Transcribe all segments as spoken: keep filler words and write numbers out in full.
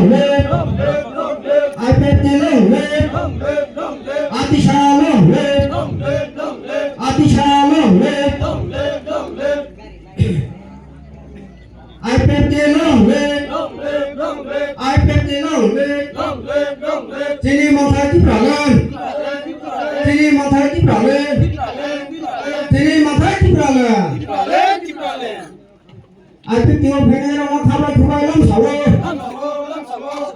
live! I P F T long live! Atisa long live! Atisa long live! I P F T long live! I P F T long live! Chini Motha Tipraland! Chini Motha Tipraland! Chini Motha Tipraland! I P F T o phainai rokno khabai khubai lam sao.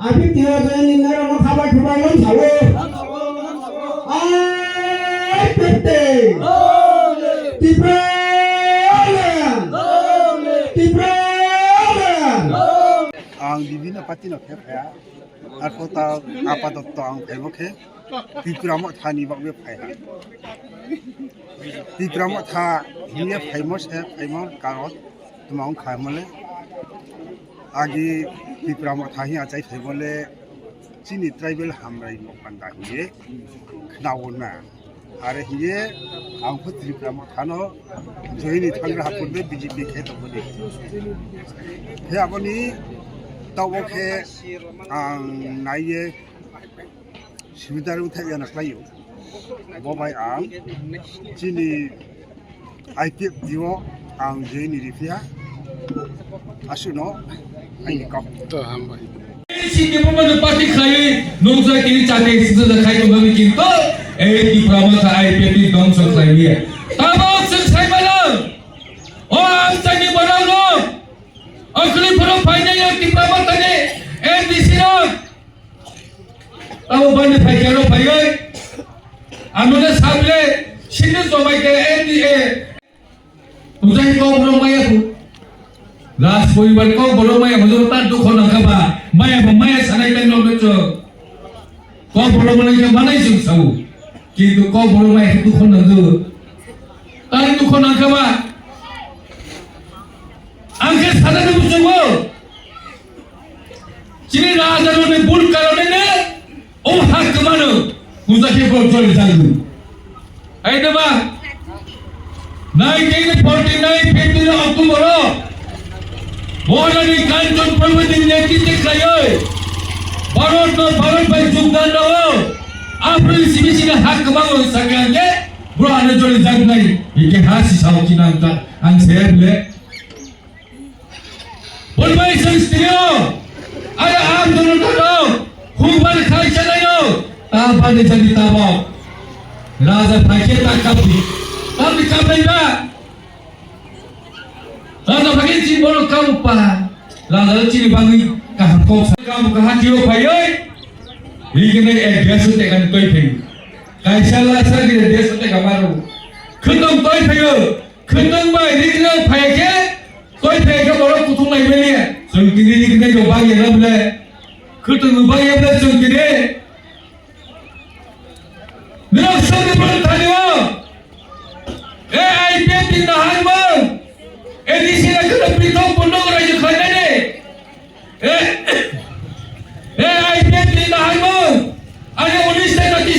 I P F T o join ningnai rokno khabai khubai lam sao. I P F T. Tipraland. Tipraland. Ang bibhinno party no khe phaya. Arpho ta apatoto ang phaibo khe Tipra Mothani bagwi phai ha. Tipra Motha hiye phaimo se phaimo karon tma wng kha hwnmale agi Tipra Motha hi achai phaimole chini tribal hamrai mokanda hiye khnawo na. Are hiye ang pho Tipra Mothano joini thangra hapurde B J P khe tongmani. Khe aboni tabo khe ang naiye Sibidar wngthai yana khlaio. Bo bai ang chini I P F T o ang join ni riphiya. Asuno aini kok. To hambai. Sini pembantu party khlaiwi nungsa kini chate sisa khai tongmani kinto ei Tipra Motha I P F T dongso khlaiwi. Tabok chwng saimano. O ang chani borok rok. Okli phoro phainai o Tipra Mothani M D C rok. Tamo bani phaikhe aro phaiwi. Amone sabile sini jomai ke N D A. Ujai kok borok maya bu. Last poribar kok borok maya bu ta dukho nangkha ba. Maya bu maya sanai tang nok cho. Kok borok maya ke manai sing sau. Kintu kok borok maya ke dukho nangdu. Tari dukho nangkha ba. Ang khe sadani buchungo. Chini rajarokni bul karonene o hak kwmano mujake borok joli jagwi. Hai deba? Nineteen forty nine fifteen October o Mohanani Kanchan Prabhu din netrite khlaiwi Bharat no Bharat bai jugdan rao. April simi sini hak kwmano sakya je bro ano joli jagnai. Ike hasi sao kinang ka ang saya bile. Bwrwi chwng sini o, aya ang dono dono, hukbar khai chalaio, ta bani jani tabo. Raja phaikhe ta kapi, tamni kapai ba. Raja phaikhe chini bono kamu pa, raja chini bangwi kaham kok sa. Kamu kaha tio phaioi, rigene ek desu tekani toi phai. Kaisa lasa gire desu teka maru. Khutung toi phaio. Khwtwng bai rikna phai khe, koi phai khe borok kuthung lai mani. Chwng tini rikna jo bang ya bole. Khwtwng bang ya bole chwng tini. Nirok sani bol thani o. A I P F T na hai mo. A D C na khwtwng pithok bundok raijak khlai nani. Eh, eh, I P F T na hai mo. Ani unis ta jati,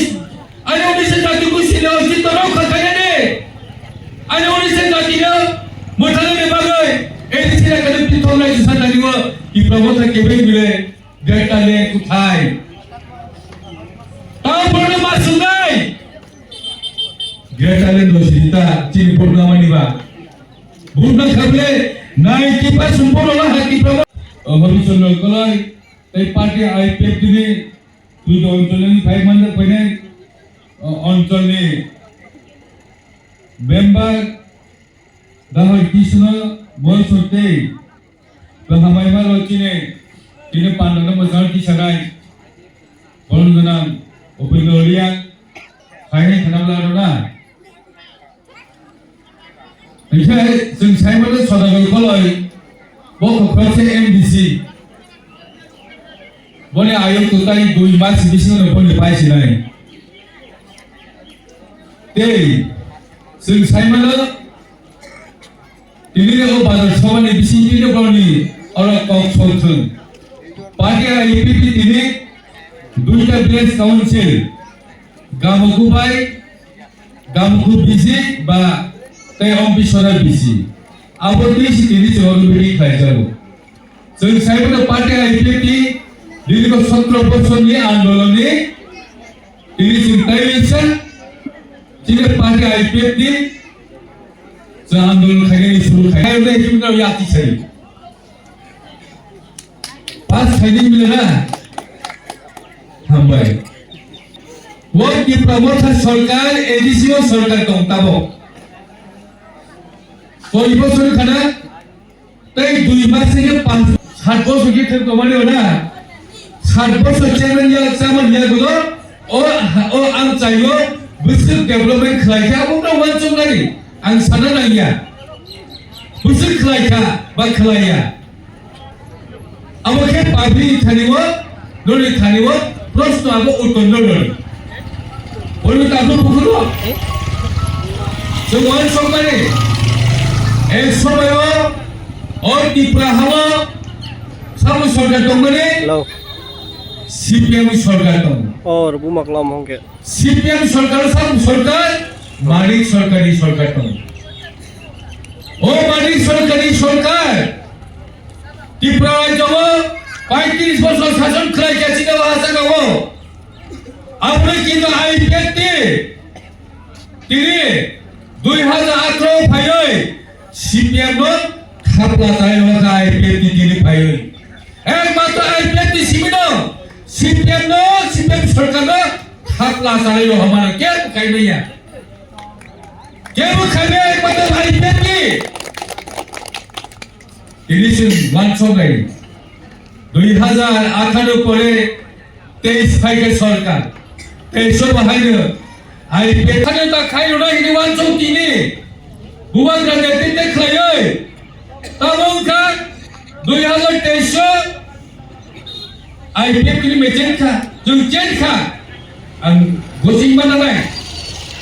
ani unis ta jati kusi le osti to rok kha kaya de. Ani unis ta jati na motha le bagai. A D C na kadu pithok lai sa tani mo. Ki prabota ke ben bile. Greater Lane kuthai. Tao purno ma sungai. Greater Lane do sita chini purno mani ba. Bunda khable nai kipa sumporo la ha kipa. Hobi chondro kolai tei party I P F T ni tujo oncholni phai manjak phainai oncholni member Dahoi Krishna Moison tei Kahamai malo chini tini pandano mwchang tisanai bolong gwnang Upendra Reang hai hai khanam larona. Hinkhe chwng saimano Sodagar Koloi, bo khokra se M D C. Boni ayuk tutai dui mas bisingo boni paisinai. Tei chwng saimano tini o bazar sobani bisingtwi boroni oro kok sokthwng. Party I P P tini duita village council, Gamukubai, Gamukhu B C ba tei Ombiswara B C. Abo twi si tini chwng meeting khlaijago. Chwng saibo party I P F T Dirgo sotro bosorni andolonni tini chwng taiwi sa, chini party I P F ni chwng andolon khainani suru khai. Ayok dai chwng nang yati sari. Pass khaini mile na? Hambai. Wo Tipra Motha sorkar, A D C o sorkar tong tabo. Koi bosor khana? Tei dui mas se pas, sat bosor khe thang tongmani o na? Sat bosor chairman ya, chairman ya gulo, o, o ang chayo, bwswk development khlai kha, abo no wansuk nani, ang sana nangya. Bwswk khlai kha, ba khlaiya. Abo khe public thani o, noni thani o, proshno abo uttor no noni. Oro tabuk bukhuk o. Chwng wansuk mani. Ek somoy o, o Tipra hao, samung sorkar tongmani, Hello. C P M sorkar tong. Or bumak lam hongke. C P M sorkar, samung sorkar, Manik sorkar ni sorkar tong. O Manik sorkar ni sorkar, Tripura rajyo o paitris bosor sason khlai kha chini o ha jaga o. Aboni kintu I P F T tini dui hajar atharo phaiwi C P M no thapla chai o kha I P F T tini phaiwi. Ekmatro I P F T simi no C P M no C P M sorkar no thapla chai o hamano kebo khaimaya. Kebo khaimaya ekmatro I P F T. Tini chwng wansuknai, dui hajar atharo pore teis phaikha sorkar, teis o bahaino I P F T ta khairwnai hwnwi wansuk tini, bubagra netrite khlaiwi, tamo wngkha dui hajar teis o I P F T ni meeting kha, chwng change kha. Ang gosing mana nai.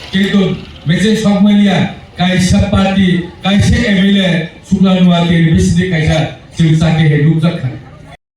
Kintu meeting sok manya, kaisa party, kaisa M L A, sukla nua ke university kaisa chwng chakhe he nukjak kha.